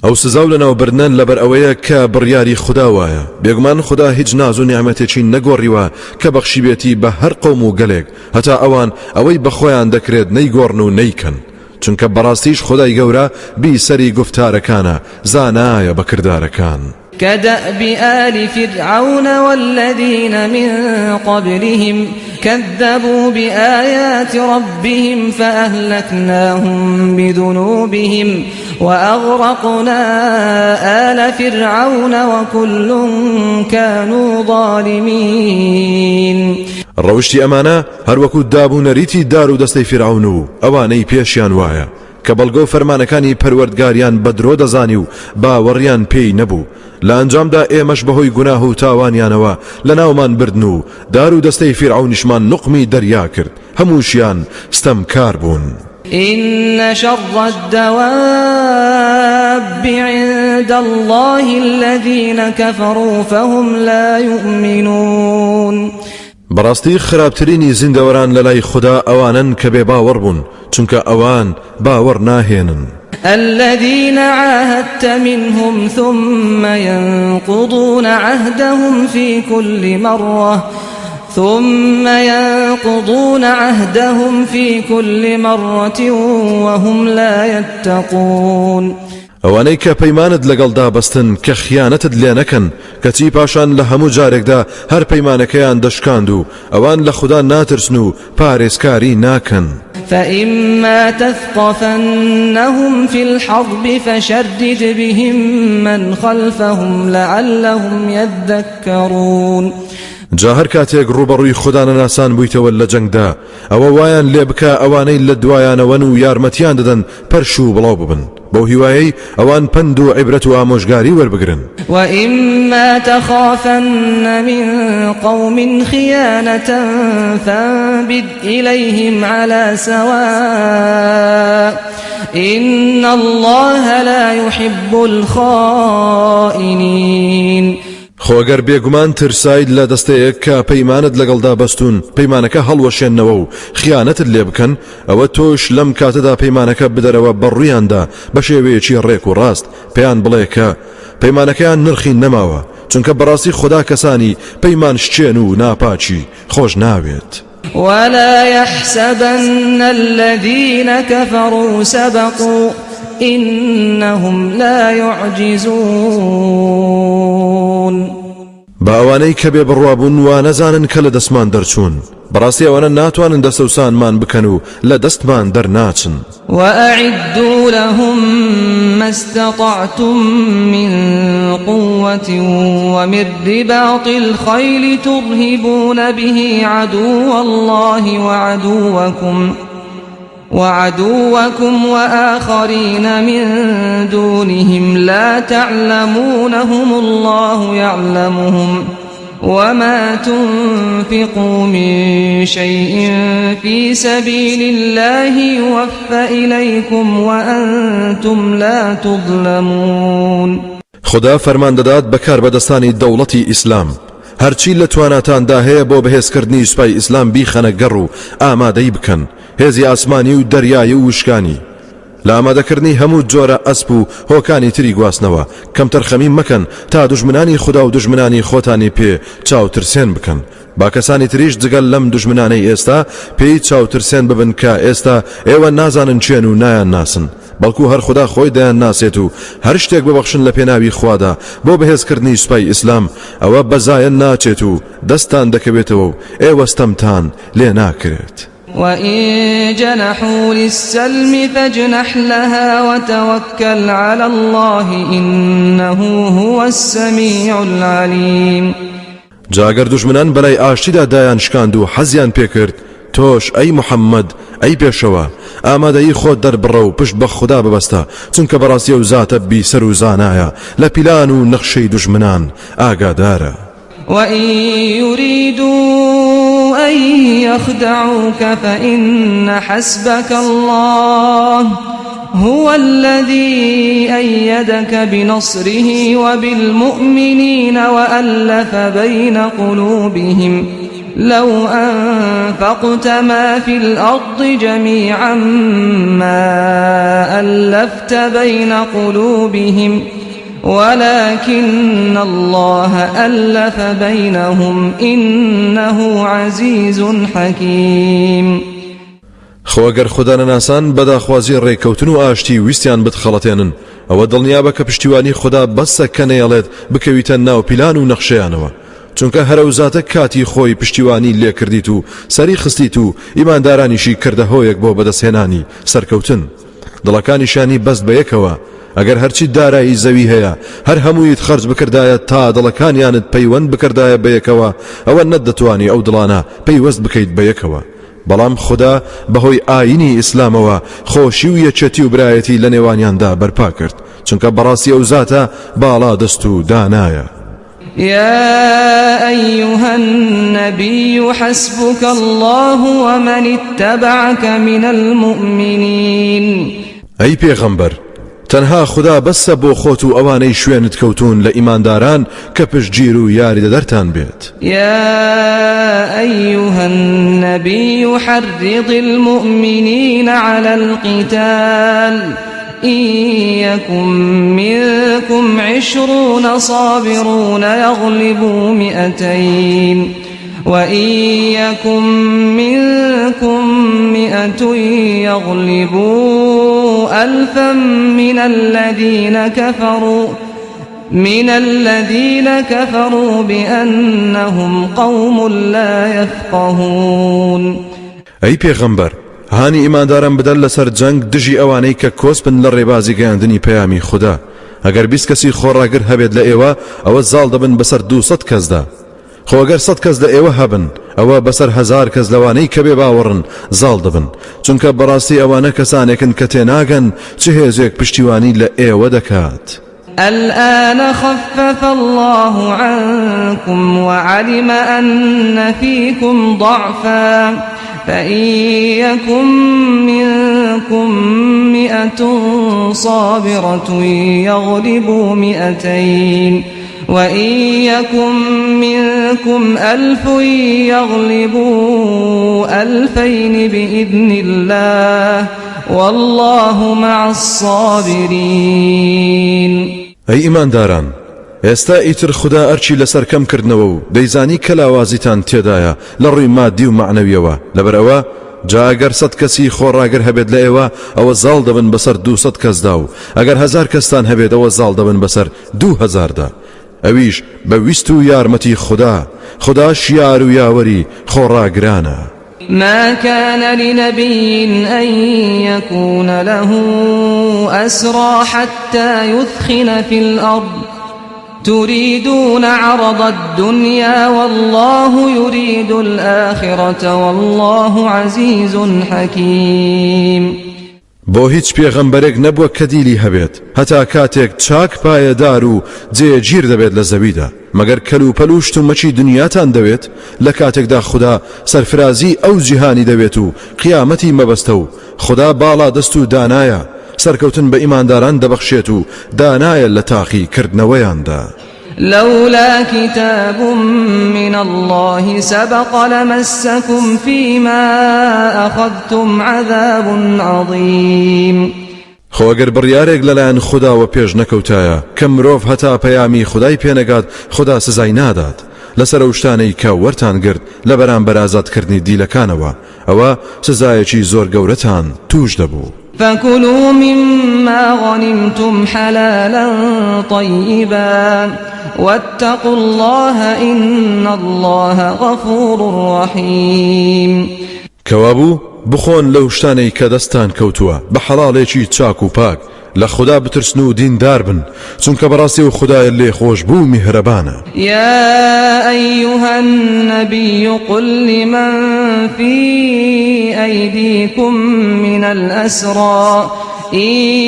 ئەو سزا و لەناوبردنە لەبەر ئەوەیە کە بڕیاری خودا وایە، بێگومان خودا هیچ ناز و نیعمەتێکی نەگۆڕیوە کە بەخشیبێتی بە هەر قەوم و گەلێک هەتا ئەوان ئەوەی بەخۆیان دەکرێت نەیگۆڕن و نەیکەن، چونکە بەڕاستیش خودای گەورە بیسەری گوفتارەکانە، زانایە بە کردارەکان. كدأب آل فرعون والذین من قبلهم كذبوا بآیات ربهم فأهلکناهم بذنوبهم وأغرقنا آل فرعون وكل كانوا ظالمین. ڕەوشتی ئەمانە هەروەکو داب و نەریتی دار و دەستەی فیرعەون و ئەوانەی پێشیان وایە، کە بەڵگە و فەرمانەکانی پەروەردگاریان بە درۆ دەزانی و باوەڕیان پێی نەبوو، لە ئەنجامدا ئێمەش بەهۆی گوناه و تاوانیانەوە لەناومان بردن و دار و دەستەی فیرعەونیشمان نوقمی دەریا کرد، هەمووشیان ستەمکار بوون. إن شر الدواب عند الله الذین كفروا فهم لا یؤمنون. بەڕاستی خراپترینی زیندەوەران لەلای خودا ئەوانەن کە بێ باوەڕ بوون، چونکە ئەوان باوەڕ ناهێنن. الذین عاهدت منهم ثم ينقضون عهدهم في كل مرة ثم ينقضون عهدهم في كل مرة وهم لا يتقون. ئەوانەی کە پەیمانت لەگەڵدا بەستن کە خیانەتت لێ نەکەن، کەچی پاشان لە هەموو جارێکدا هەر پەیمانەکەیان دەشکاند و ئەوان لە خودا ناترسن و پارێزکاری ناکەن. فإما تثقفنهم في الحرب فشرد بهم من خلفهم لعلهم يذكرون. جا هەر کاتێک ڕووبەڕووی خودانەناسان بوویتەوە لە جەنگدا، ئەوە وایان لێ بکە ئەوانەی لە دوایانەوەن و یارمەتیان دەدەن پەرش و بڵاو ببن، بەو هیوایەی ئەوان پەند و عیبرەت و ئامۆژگاری وەربگرن. وإما تخافن من قوم خیانة فانبذ إلیهم علی سواء إن الله لا یحب الخائنین. خۆ گەر بێگومان ترسایت لە دەستەیەک کە پەیمانت لەگەڵدا بەستوون پەیمانەکە هەڵوەشێننەوە و خیانەتت لێ بکەن، ئەوە تۆش لەم کاتەدا پەیمانەکە بدەرەوە بەڕوویاندا بە شێوەیەکی ڕێک و ڕاست، پێیان بڵێ کە پەیمانەکەیان نرخی نەماوە، چونکە بەڕاستی خودا کەسانی پەیمان شکێن و ناپاکی خۆش ناوێت. ولا يحسبن الذين كفروا سبقوا إنهم لا يعجزون. با ئەوانەی کە بێ بڕوا بوون وا نەزانن کە لە دەستمان دەرچوون، بەڕاستی ئەوانە ناتوانن دەستەوسانمان بکەن و لە دەستمان دەرناچن. وأعدوا لهم ما استطعتم من قوة ومن رباط الخيل ترهبون به عدو الله وعدوكم. وعدوکم وآخرین من دونهم لا تعلمونهم اللە یعلمهم وما تنفقوا من شیء فی سبیل اللە یوف الیکم وانتم لا تظلمون. خودا فەرمان دەدات بە کاربەدەستانی دەوڵەتی ئیسلام، هەرچی لە تواناتاندا هەیە بۆ بەهێزکردنی سوپای ئیسلام بیخەنە گەڕ و ئامادەی بکەن، هێزی ئاسمانی و دەریایی و وشکانی، لە ئامادەکردنی هەموو جۆرە ئەسپ و هۆکانی تری گواستنەوە، کەمتەرخەمی مەکەن تا دوژمنانی خودا و دوژمنانی خۆتانی پێ چاوترسێن بکەن، با کەسانی تریش جگە لەم دوژمنانەی ئێستا پێی چاوترسێن ببن کە ئێستا ئێوە نازانن کێن و نایانناسن، بەڵکو هەر خودا خۆی دەیانناسێت و هەر شتێک ببەخشن لە پێناوی خوادا بۆ بەهێزکردنی سوپای ئیسلام ئەوە بە زایە ناچێت و دەستتان دەکەوێتەوە و ئێوە ستەمتان لێ ناکرێت. وَإِن جَنَحُوا لِلسَّلْمِ فَاجْنَحْ لَهَا وَتَوَکَّلْ عَلَى اللَّهِ إِنَّهُ هُوَ السَّمِیعُ الْعَلِیمُ. جا گەر دوژمنان بەلای ئاشتیدا دایان شکاند و حەزیان پێکرد، تۆش ئەی محەممەد، ئەی پێشەوا، ئامادەیی خۆت دەربڕە و پشت بە خودا ببەستە، چونکە بەڕاستی ئەو زاتە بیسەر و زانایە، لە پیلان و نەخشەی دوژمنان ئاگادارە. وَإِن یُریدوا أَن یَخْدَعُوکَ فَإِنَّ حَسْبَکَ اللە هُوَ الَّذِی أَیَّدَکَ بِنَصْرِهِ وَبِالْمُؤْمِنِینَ وَأَلَّفَ بَیْنَ قُلُوبِهِمْ لَوْ أَنفَقْتَ مَا فِی الْأَرْضِ جَمِیعًا مَا أَلَّفْتَ بَیْنَ قُلُوبِهِمْ ولكن اللە ألف بینهم انه عزیز حکیم. خۆ گەر خودانەناسان بە داخوازی ڕێککەوتن و ئاشتی ویستیان بتخەڵەتێنن ئەوە دڵنیابە کە پشتیوانی خودا بەسە کە نەیەڵێت بکەویتە ناو پیلان و نەخشەیانەوە چونکە هەر ئەو زاتە کاتی خۆی پشتیوانی لێکردیت و سەری خستیت و ئیماندارانیشی کردە هۆیەک بۆ بەدەستهێنانی سەرکەوتن دڵەکانیشیانی بەست بەیەکەوە، ئەگەر هەرچی دارایی زەوی هەیە هەر هەموویت خەرج بکردایە تا دڵەکانیانت پەیوەند بکردایە بەیەکەوە ئەوە نەتدەتوانی ئەو دڵانە پەیوەست بکەیت بەیەکەوە بەڵام خودا بەهۆی ئاینی ئیسلامەوە خۆشی و یەکێتی و برایەتی لەنێوانیاندا بەرپا کرد چونکە بەڕاستی ئەو زاتە باڵا دەست و دانایە. يا أيها النبي حسبك الله ومن اتبعك من المؤمنین. ئەی پێغەمبەر تەنها خودا بەسە بۆ خۆت و ئەوانەی شوێنت کەوتوون لە ئیمانداران کە پشتگیر و یاریدەدەرتان بێت. يا أيها النبي حرض المؤمنین علی القتال إن يكن منكم عشرون صابرون يغلبوا مئتين وإن يكن منكم مئة يغلبوا ألفا من الذين كفروا من الذين كفروا بأنهم قوم لا يفقهون. ئەی پێغەمبەر هانی ئیمانداران بدە لەسەر جەنگ دژی ئەوانەی کە کۆسپن لە ڕێبازی گەیاندنی پەیامی خودا، ئەگەر 20 کەسی خۆڕاگر هەبێت لە ئێوە ئەوە زاڵ دەبن بەسەر 200 کەسدا، خۆ گەر 100 کەس لە ئێوە هەبن ئەوە بەسەر هەزار کەس لەوانەی کە بێ باوەڕن زاڵ دەبن، چونکە بەڕاستی ئەوانە کەسانێکن کە تێناگەن چ هێزێک پشتیوانی لە ئێوە دەکات. الآن خفف اللە عنکم وعلم أن فیکم ضعفا فإن یکن منکم مئة صابرة یغلبوا مئتین وإن یکن منکم ألف یغلبوا ألفین بإذن اللە واللە مع الصابرین. ئەی ئیمانداران ئێستا ئیتر خودا ئەرکی لەسەر کەم کردنەوە و دەیزانی کە لاوازیتان تێدایە لە ڕووی مادی و مەعنەویەوە لەبەر ئەوە جا ئەگەر سەت کەسی خۆڕاگر هەبێت لە ئێوە ئەوە زاڵ دەبن بەسەر 200 کەسدا و ئەگەر هەزار کەستان هەبێت ئەوە زاڵ دەبن بەسەر 2000دا ئەویش بە ویست و یارمەتی خودا خوداش یار و یاوەری خۆڕاگرانە. ما كان لنبي أن يكون له أسرى حتى يثخن في الأرض. تريدون عرض الدنيا والله يريد الآخرة والله عزیز حکیم. بۆ هیچ پێغەمبەرێک نەبووە کە دیلی هەبێت هەتا کاتێک چاک پایەدار و جێگیر دەبێت لە زەویدا، مەگەر کەلوپەل و شتومەکی دنیاتان دەوێت لە کاتێکدا خودا سەرفرازی ئەو جیهانی دەوێت و قیامەتی مەبەستە و خودا باڵادەست و دانایە سەرکەوتن بە ئیمانداران دەبەخشێت و دانایە لە تاقی کردنەوەیاندا. لولا کتاب من اللە سبق لمسکم فیما اخذتم عذاب عظیم. خۆ ئەگەر بڕیارێک لەلایەن خوداوە پێش نەکەوتایە کە مرۆڤ هەتا پەیامی خودای پێنەگات خودا سزای نادات لەسەر ئەو شتانەی کە وەرتان گرت لە بەرامبەر ئازادکردنی دیلەکانەوە ئەوە سزایەکی زۆر گەورەتان توش دەبوو. فکلوا مما غنمتم حلالا طیبا واتقوا اللە ان اللە غفور رحیم. کەوابوو بخۆن لەو شتانەی کە دەستتان کەوتووە بە حەڵاڵێکی چاک و پاک، لە خودا بترسن و دیندار بن، چونکە بەڕاستی ئەو خودایە لێخۆشبوو و میهرەبانە. یا ایها النبی قل لمن فی ایدیکم من الاسری إن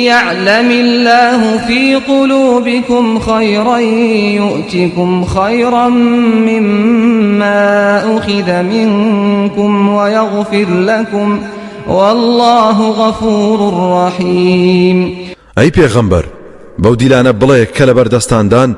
یعلم اللە فی قلوبکم خیرا یؤتکم خیرا مما أخذ منکم ویغفر لکم واللە غفور رحیم. ئەی پێغەمبەر بەو دیلانە بڵێ کە لەبەر دەستاندان،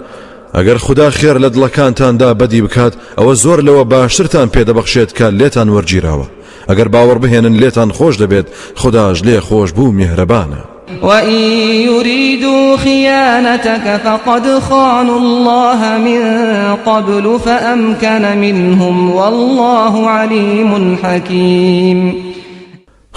ئەگەر خودا خێر لە دڵەکانتاندا بەدی بکات ئەوە زۆر لەوە باشترتان پێ دەبەخشێت کە لێتان وەرگیراوە، ئەگەر باوەڕ بهێنن لێتان خۆش دەبێت، خوداش لێ خۆشبوو میهرەبانە. وَإِن یُرِیدُوا خِیَانَتَکَ فَقَدْ خَانُوا اللَّهَ مِن قَبْلُ فَأَمْکَنَ مِنْهُمْ وَاللَّهُ عَلِیمٌ حَکِیم.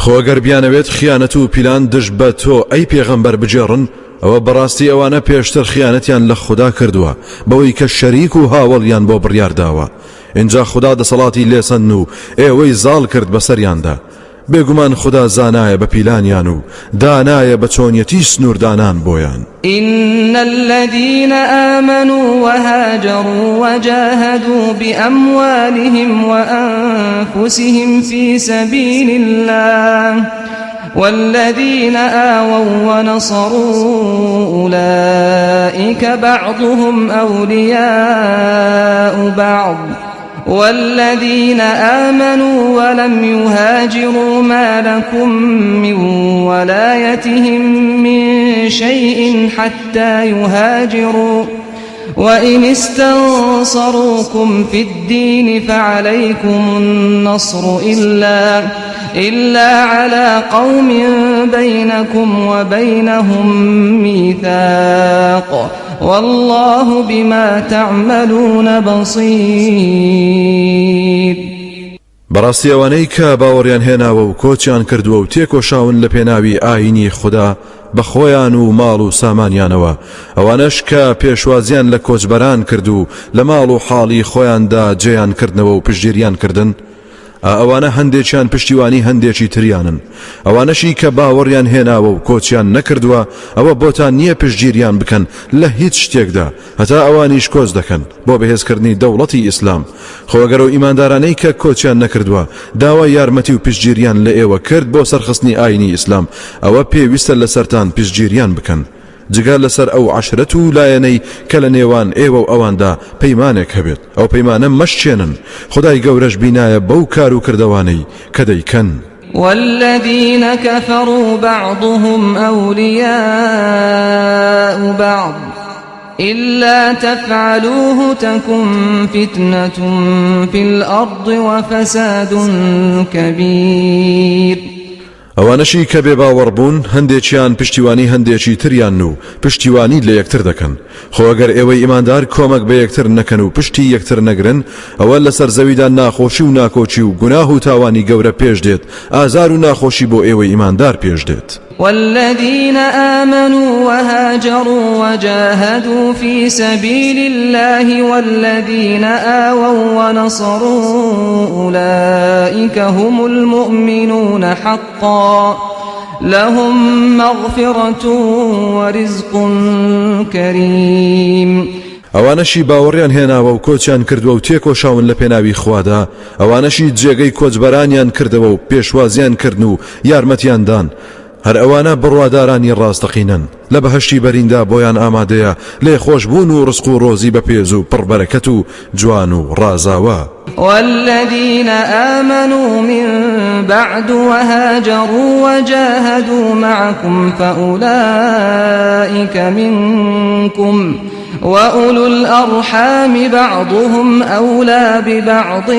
خۆ گەر بیانەوێت خیانەت و پیلان دژ بە تۆ ئەی پێغەمبەر بگێڕن ئەوە بەڕاستی ئەوانە پێشتر خیانەتیان لە خودا کردووە بەوەی کە شەریک و هاوەڵیان بۆ بڕیار داوە ئینجا خودا دەسەڵاتی لێسەندن و ئێوەی زاڵ کرد بەسەریاندا بێگومان خودا زانایە بە پیلانیان و دانایە بە چۆنیەتی سنووردانان بۆیان. إن الذين آمنوا وهاجروا وجاهدوا بأموالهم وأنفسهم في سبيل الله والذين آووا ونصروا أولئك بعضهم أولياء بعض والذین آمنوا ولم یهاجروا ما لکم من ولایتهم من شیء حتی یهاجروا وإن استنصروكم في الدین فعلیکم النصر إلا إلا على قوم بینکم وبینهم میثاق واللە بما تعملون بصیر. بەڕاستی ئەوانەی کە باوەڕیان هێناوە و کۆچیان کردووە و تێکۆشاون لە پێناوی ئایینی خودا بە خۆیان و ماڵ و سامانیانەوە، ئەوانەش کە پێشوازیان لە کۆچبەران کرد و لە ماڵ و حاڵی خۆیاندا جێیان کردنەوە و پشتگیریان کردن، ئا ئەوانە هەندێکیان پشتیوانی هەندێکی تریانن، ئەوانەشی کە باوەڕیان هێناوە و کۆچیان نەکردووە ئەوە بۆتان نییە پشتگیریان بکەن لە هیچ شتێکدا هەتا ئەوانیش کۆچ دەکەن بۆ بەهێزکردنی دەوڵەتی ئیسلام، خۆ ئەگەر ئەو ئیماندارانەی کە کۆچیان نەکردووە داوای یارمەتی و پشتگیریان لە ئێوە کرد بۆ سەرخستنی ئاینی ئیسلام ئەوە پێویستە لەسەرتان پشتگیریان بکەن جگە لەسەر ئەو عەشرەت و لایەنەی کە لە نێوان ئێوە و ئەواندا پەیمانێک هەبێت، ئەو پەیمانە مەشکێنن، خودای گەورەش بینایە بەو کار و کردەوانەی کە دەیکەن. والذین کفروا بعضهم اولیاء بعض الا تفعلوه تکن فتنة فی الارض وفساد کبیر. ئەوانەشی کە بێ باوەڕ بوون هەندێکیان پشتیوانی هەندێکی تریانن و پشتیوانی لە یەکتر دەکەن، خۆ ئەگەر ئێوەی ئیماندار کۆمەک بە یەکتر نەکەن و پشتی یەکتر نەگرن ئەوە لەسەر زەویدا ناخۆشی و ناکۆکی و گوناه و تاوانی گەورە پێش دێت، ئازار و ناخۆشی بۆ ئێوەی ئیماندار پێش دێت. والذین آمنوا وهاجروا وجاهدوا فی سبیل الله والذین آووا ونصروا أولئک هم المؤمنون حقا لهم مغفرة ورزق کریم. ئەوانەشی باوەڕیان هێناوە و کۆچیان کردووە و تێکۆشاون لە پێناوی خوادا، ئەوانەشی جێگەی کۆچبەرانیان کردەوە و پێشوازیان کردن و یارمەتیان دان، هەر ئەوانە بڕوادارانی ڕاستەقینەن، لە بەهەشتی بەریندا بۆیان ئامادەیە لێخۆشبوون و ڕزق و ڕۆزی بەپێز و پڕ بەرەکەت و جوان و ڕازاوە. والذین آمنوا من بعد وهاجروا وجاهدوا معكم فأولئک منکم وأولو الأرحام بعضهم أولى ببعض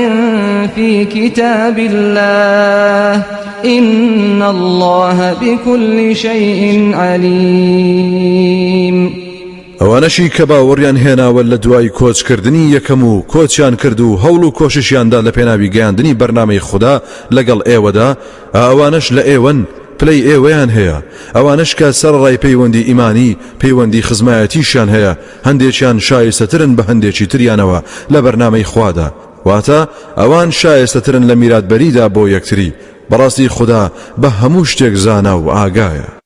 في كتاب الله إن الله بكل شيء عليم. ئەوانەشی کە باوەڕیان هێناوە لە دوای کۆچکردنی یەکەم و کۆچیان کرد و هەوڵ و کۆششیاندا لە پێناوی گەیاندنی بەرنامەی خودا لەگەڵ ئێوەدا، ئەوانەش لە ئێوەن، پلەی ئێوەیان هەیە، ئەوانەش کە سەرەڕای پەیوەندی ئیمانی، پەیوەندی خزمایەتیشیان هەیە، هەندێکیان شایستەترن بە هەندێکی تریانەوە لە بەرنامەی خوادا، واتە، ئەوان شایستەترن لە میراتبەریدا بۆ یەکتری، بەڕاستی خودا بە هەموو شتێک زانا و ئاگایە.